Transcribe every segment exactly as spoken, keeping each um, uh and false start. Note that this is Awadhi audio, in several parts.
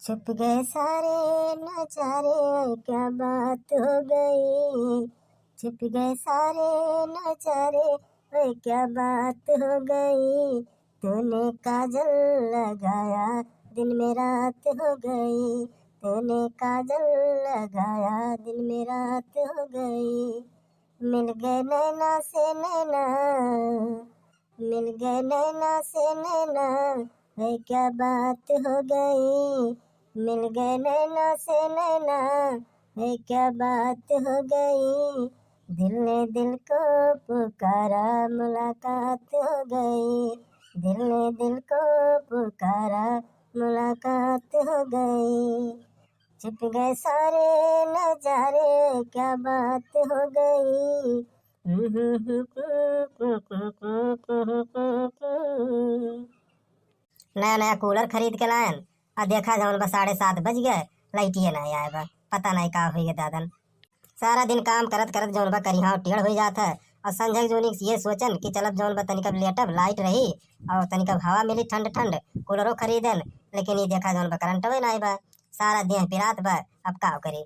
छुप गए सारे नजारे, क्या बात हो गई। छुप गए सारे नजारे, ओए क्या बात हो गई। तूने काजल लगाया, दिन में रात हो गई। तूने काजल लगाया, दिन में रात हो गई। मिल गए नैना से नैना, मिल गए नैना से नैना, है क्या बात हो गई। मिल गए नैना से नैना, है क्या बात हो गई। दिल ने दिल को पुकारा, मुलाकात हो गई। दिल ने दिल को पुकारा, मुलाकात हो गई। छुप गए सारे नजारे, क्या बात हो गई। नया नया कूलर खरीद के लायन, आ देखा जौन बा साढ़े सात बज गए, लाइटिए नाहीं आए बा। पता नाहीं का होई गए दादन। सारा दिन काम करत करत जौन बा करिहाव टेढ़ होई जात है। और संझा के जौन ये सोचन कि चलब जौन बा तनिका लेटब, लाइट रही और तनिका हवा मिली ठंड ठंड, कूलरो खरीदन, लेकिन ये देखा जौन बा करंटवे नाहीं बा। सारा देह पिरात बा, अब का करी।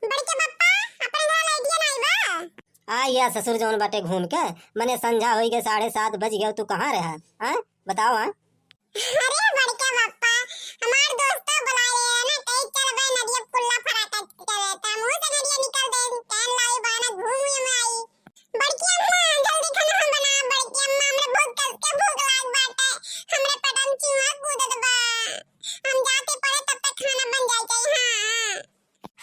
बड़के पप्पा, अपने घर लाइटिया नाहीं बा? आ गया ससुर जौन बाटे घूम के, मने संझा होई गए, साढ़े सात बज गए, तू कहाँ रहा? हाँ, बताओ। हाँ, अरे बड़के पप्पा, हमार दोस्तों बुला रहे हैं ना, कहीं चल बे नदिया कुल्ला फराटा करे, त हमहू से नदिया निकल दे, टहल लाई, बहाना घूम घूम आई। बड़की अम्मा, जल्दी खाना हम बना, बड़की अम्मा, हमरा बहुत कस के भूख लाग बाटे, हमरे पेट में चूहा कूदत बा, हम जाते पड़े तब तक खाना बन जाए चाहिए।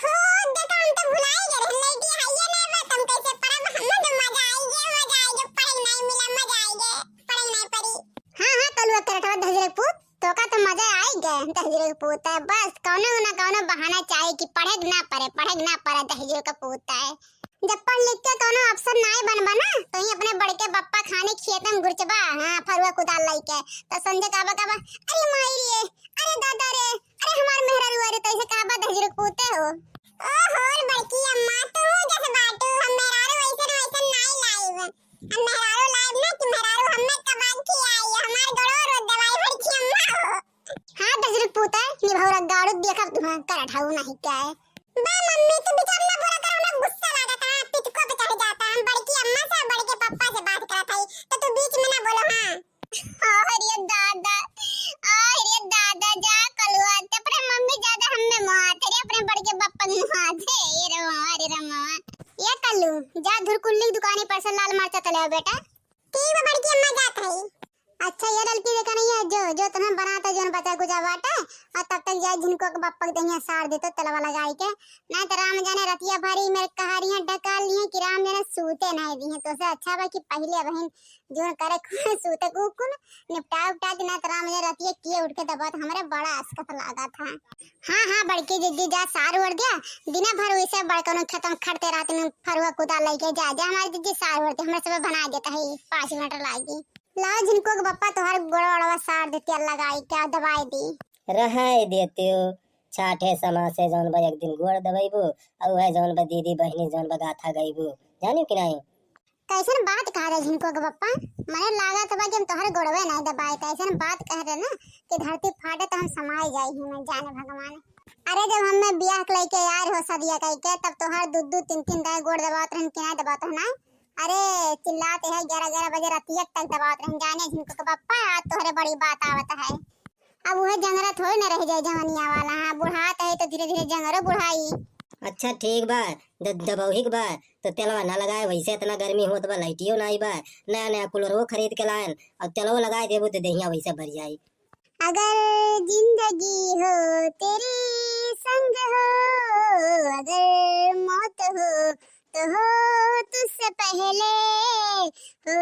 हाँ, हो, देखा, हम तो भुलाई गए रहे, लइकी हइये नहीं बा, तुम कैसे पढ़ब? हमें तो मजा आई गए, मजा आई गए, पढ़े नहीं मिला, मजा आई गए, पढ़े नहीं पड़ी। हाँ, हाँ, कलुआ करटवा दहिजरे पूत, तोका तो मजा आई गए, दहिजरे पूत है, बस कौनो ना कौनो बहाना चाहिए कि पढ़े के ना पड़े, पढ़े के ना पड़े, दहिजरे का पूत है। जब पढ़ लिख के कौनो अफसर नाय बनबा ना, तो ही अपने बड़के बप्पा खाने खेत में घुरचबा, हाँ, फरुआ कुदाल लइके, तो संझा कहबा, कहबा, "अरे माई रे, अरे दादा रे, अरे हमार मेहरारू, अरे तैसे कहबा दहिजरे पूते हो।" ओहो, बड़की अम्मा, तू जस बाटू, हम मेहरारू वैसन वैसन नाय लाइब। हम मेहरारू लाइब ना कि मेहरारू हमें कबाब खियाई, हमार गोड़ो रो दवाई बड़की अम्मा हो। हाँ, दहिजरे पूते, निभौरा गाड़ू देखब तुम्हार करट हऊ नहीं क्या है। बा मम्मी, तू बीच में ना बोला कर, हमरा गुस्सा लागत है, पिटको पे चढ़ जाता। हम बड़की अम्मा से और बड़के पप्पा से बात करत हई, तो तू बीच में ना बोलो। हाँ। अरे दादा, अरे दादा, जा कलुआ, ते अपने मम्मी ज्यादा हमें मुआते रे, अपने बड़के पप्पा के मुआते। ये रे माँ, अरे रे माँ। ये कल्लू, जा धुरकुल्ली की दुकानी पर से लाल मरचा तले आओ बेटा। ठीक बा बड़की अम्मा, जात हई। अच्छा, ये लड़की देखा नहीं है, जो, जो तुम्हें बनाता, जो बचा कुचा बाटे, और तब तक जाए झिनको के बप्पा के दहिया सार देतो तलवा लगाई के। नहीं तो राम जाने रतिया भरी मेरे कहारियां डका लिए कि राम जाने सूते नहीं दिए। तो से अच्छा बा कि पहले बहन जो करे खुए सूते कुकुन निपटा उपटा के, ना तो राम जाने रतिया किए उठ के दबात, हमरे बड़ा असकत लागा था। हाँ, हाँ, बड़की दीदी जा सार ओढ़ दिया, दिना भर वैसे बड़कन खत्म खड़ते रात में फरुआ कुदाल लेके जा, जा हमारी दीदी सार ओढ़ दिया, हमरा सब बना देता है, पाँच मिनट लागी। लाओ झिनको के बप्पा तोहर गोड़वा ओड़वा सार देती, लगाई के दबाई दी। रहाई देतियो, छाठे समासे जौन बा एक दिन गोड़ दबैबू, और वह जौन बा दीदी बहिनी जौन बा गाथा गईबू, जानियो कि नहीं? कैसन बात कहा रहे झिनको के बप्पा, मने लागत बा कि हम तोहर गोड़वे नहीं दबाए, कैसन बात कह रहे ना कि धरती फाटे तो हम समाई जाई ही में, जाने भगवान। अरे जब हमें बियाह के लेके आए हो सदिया कह के, तब तोहर दू दू तीन तीन दाई गोड़ दबावत रहन कि नहीं दबावत रहन, आए? अरे, चिल्लात है ग्यारह ग्यारह बजे रतिया तक दबावत रहन, जाने झिनको के बप्पा, आज तोहरे बड़ी बात आवत है। अब उहे जंगरा थोड़े न रह जाए जवनिया वाला, हाँ, बुढ़ात है तो धीरे धीरे जंगरो बुढ़ाई। अच्छा ठीक बा, द-, दबौहिक बा, तो तेलवा ना लगाए, वैसे इतना गर्मी होत बा, लाइटियो ना आई बा, नया नया कूलरो खरीद के लायन, और तेलवा लगाए देबू तो देहिया वैसे भर जाई। अगर जिंदगी हो तेरे संग हो, अगर मौत हो तो हो तुझसे पहले, हो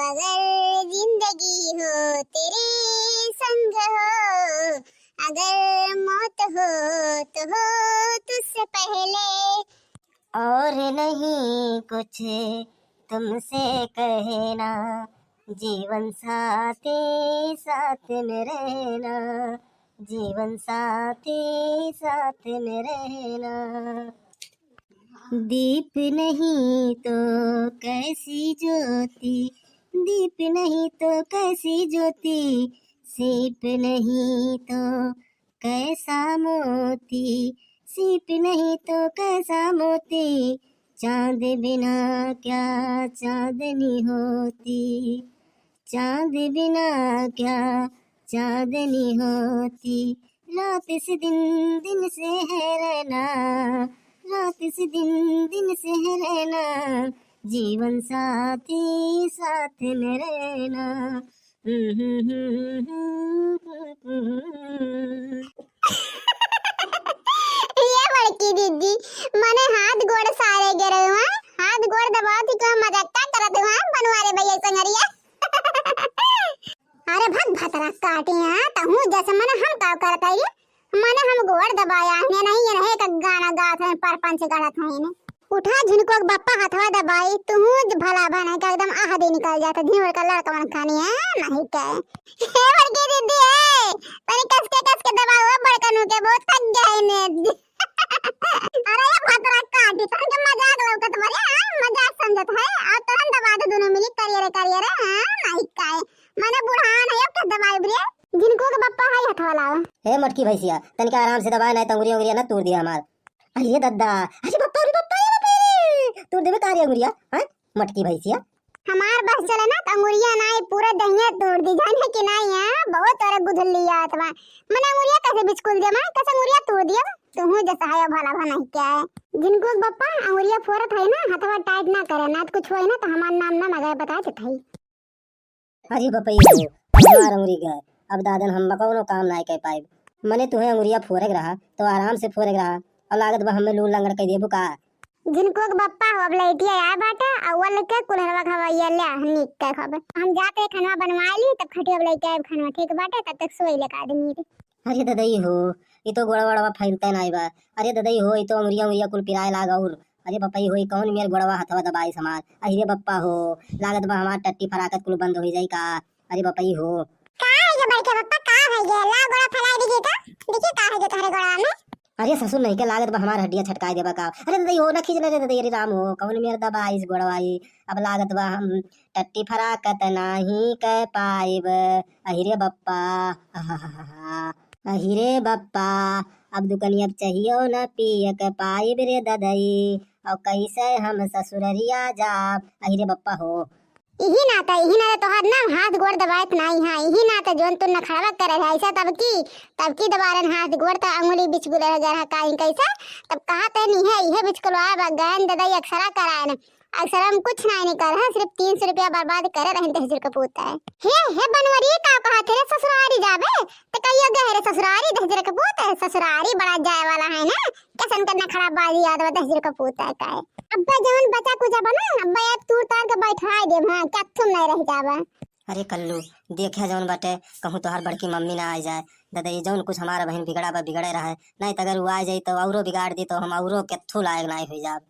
अगर जिंदगी हो तेरे संग हो, अगर मौत हो तो हो तुझसे पहले। और नहीं कुछ तुमसे कहना, जीवन साथी साथ में रहना, जीवन साथी साथ में रहना। दीप नहीं तो कैसी ज्योति, दीप नहीं तो कैसी ज्योति, सीप नहीं तो कैसा मोती, सीप नहीं तो कैसा मोती, चांद बिना क्या चांदनी होती, चांद बिना क्या चांदनी होती। रात से दिन, दिन से है रहना, रात से दिन, दिन से है रहना, जीवन साथी साथ में रहना। ये बड़की दीदी, मने हाथ गोड़ सारे गिरे हुआ, हाथ गोड़ दबाओ थी, का मजाक का करत हुआ बनवारे भैया संगरिया। अरे भग भतरा काटी, हाँ, तहूँ जैसे मने हम का करत है रे? मने हम गोड़ दबाया है, नहीं, ये नहीं एक गाना गात है, परपंच गढ़त है इन्हें। उठा झिनको के बप्पा हथवा दबाई, तुहूँ ज भला बने का एकदम आह दे निकल जाता, झिनको का लड़का मन खानी है, नहीं के। हे बड़की दीदी, ए, तनी कस के, कस के दबाओ, बड़कनू के बहुत थक गए ने। अरे ये भतरा काटी, तहन के मजाक लौकत बा रे, हाँ? मजाक समझत है, और तहन दबा दे दोनों मिली, करिए रे, करिए रे, हाँ? नहीं काहे? मने बुढ़ान है, अब क्या दबाई रे? झिनको के बप्पा है हथवा लाओ। हे मोटकी भैंसिया, तनिका आराम से दबाए, नहीं तो अंगुरिया, अंगुरिया ना तोड़ दिया हमार। अरे दद्दा, अरे बप्पा, अरे बप्पा, अरे बप्पा रे, तोड़ देबे का रे अंगुरिया, हाँ? मोटकी भैंसिया। हमार बस चले ना, तो अंगुरिया नाई, पूरा दहिया तोड़ दी, जाने कि नाई, हाँ? बहुत तोरे गुधली आत बा। मने अंगुरिया कैसे बिचकुल दिया, मैं कैसे अंगुरिया तोड़ दिया? तुहूँ जैसा है भला भा नहीं क्या है? झिनको के बप्पा अंगुरिया फोरत है ना, हथवा टाइट ना करे, ना तो कुछ होई ना, तो हमार नाम ना मगाए, बता देत है। अरे बपई हो, हमार अंगुरी गए, अब दादन हम कौनो काम नाई कर पाइब। मने तुहे अंगुरिया फोरे के रहा, तो आराम से फोरे के रहा, और लागत बा हमें लूल लंगड़ कर देबू का? झिनको के बप्पा हो, अब लइटिया आए बाटे, अउआ लेके कुल्हड़वा खवैया ले आ, नीक के खबे। हम जाते खनवा बनवा ली, तब खटिया अब लेके आए खनवा, ठीक बाटे, तब तक सोई लेके आदमी रे। अरे ददई हो, ई तो गोड़वा वड़वा फैलते नाई बा। अरे ददई हो, ई तो अंगुरिया उंगुरिया कुल पिराए लाग और। अरे बपई हो, ई कौन मेर गोड़वा हथवा दबाई हमार। अरे बप्पा हो, लागत बा हमार टट्टी फराकत कुल बंद हो जाई का? अरे बपई हो। का है ये बड़के बप्पा, का है ये? ला गोड़ा फैलाई दीजिए तो, देखिए का है ये तोहरे गोड़वा में। अरे ससुर नहीं के लागत बा हमार हड्डिया छटकाई देबा का? अरे ददई हो, ना खींच ले रे ददई, अरे राम हो, कौन मेर दबाई गोड़वा ई? अब लागत बा हम टट्टी फराकत नाही कै पाइब। अहिरे बप्पा, आहाहाहा। अहिरे बप्पा, अब दुकनिया पे चाहियो न पिए कै पाइब रे ददई। और कैसे हम ससुररिया जाब? अहिरे बप्पा हो। इही नाते, इही नाते तोहार नाम हाथ गोड़ दबाइत नाही है। इही नाते जोन तू नखड़वा करे है, ऐसा तब की, तब की दबारन हाथ गोड़ त अंगुली बिचकुले हो गए है, काई कैसे? तब कहा ते नहीं है, इहे बिचकुलवा बा, गयन ददई अक्सरा करायन। अक्सर हम कुछ नाई निकाल, हाँ, सिर्फ तीन सौ रुपया बर्बाद करे रहन दहिजर के पूत है। हे, हे बनवरी, का कहा थे रे ससुरारी जाबे? त कहियो गए रे ससुरारी दहिजर के पूत है, ससुरारी बड़ा जाए वाला है ना, कैसन के नखड़ा बाजी याद बा दहिजर के पूत है का है। अब्बा जवन बचा कुचा बना, अब्बा याद तूर तार के बैठाई देब, हाँ, क्या तुम नहीं रह जाबा। अरे कल्लू, देखे जौन बाटे, कहूँ तोहार बड़की मम्मी ना आ जाए। दादा, ये जौन कुछ हमारा बहन बिगड़ा बा, बिगड़े रहे, नहीं तो अगर वो आ जाई तो औरो बिगाड़ दी, तो हम औरो केथू लायक नाई हो जाब।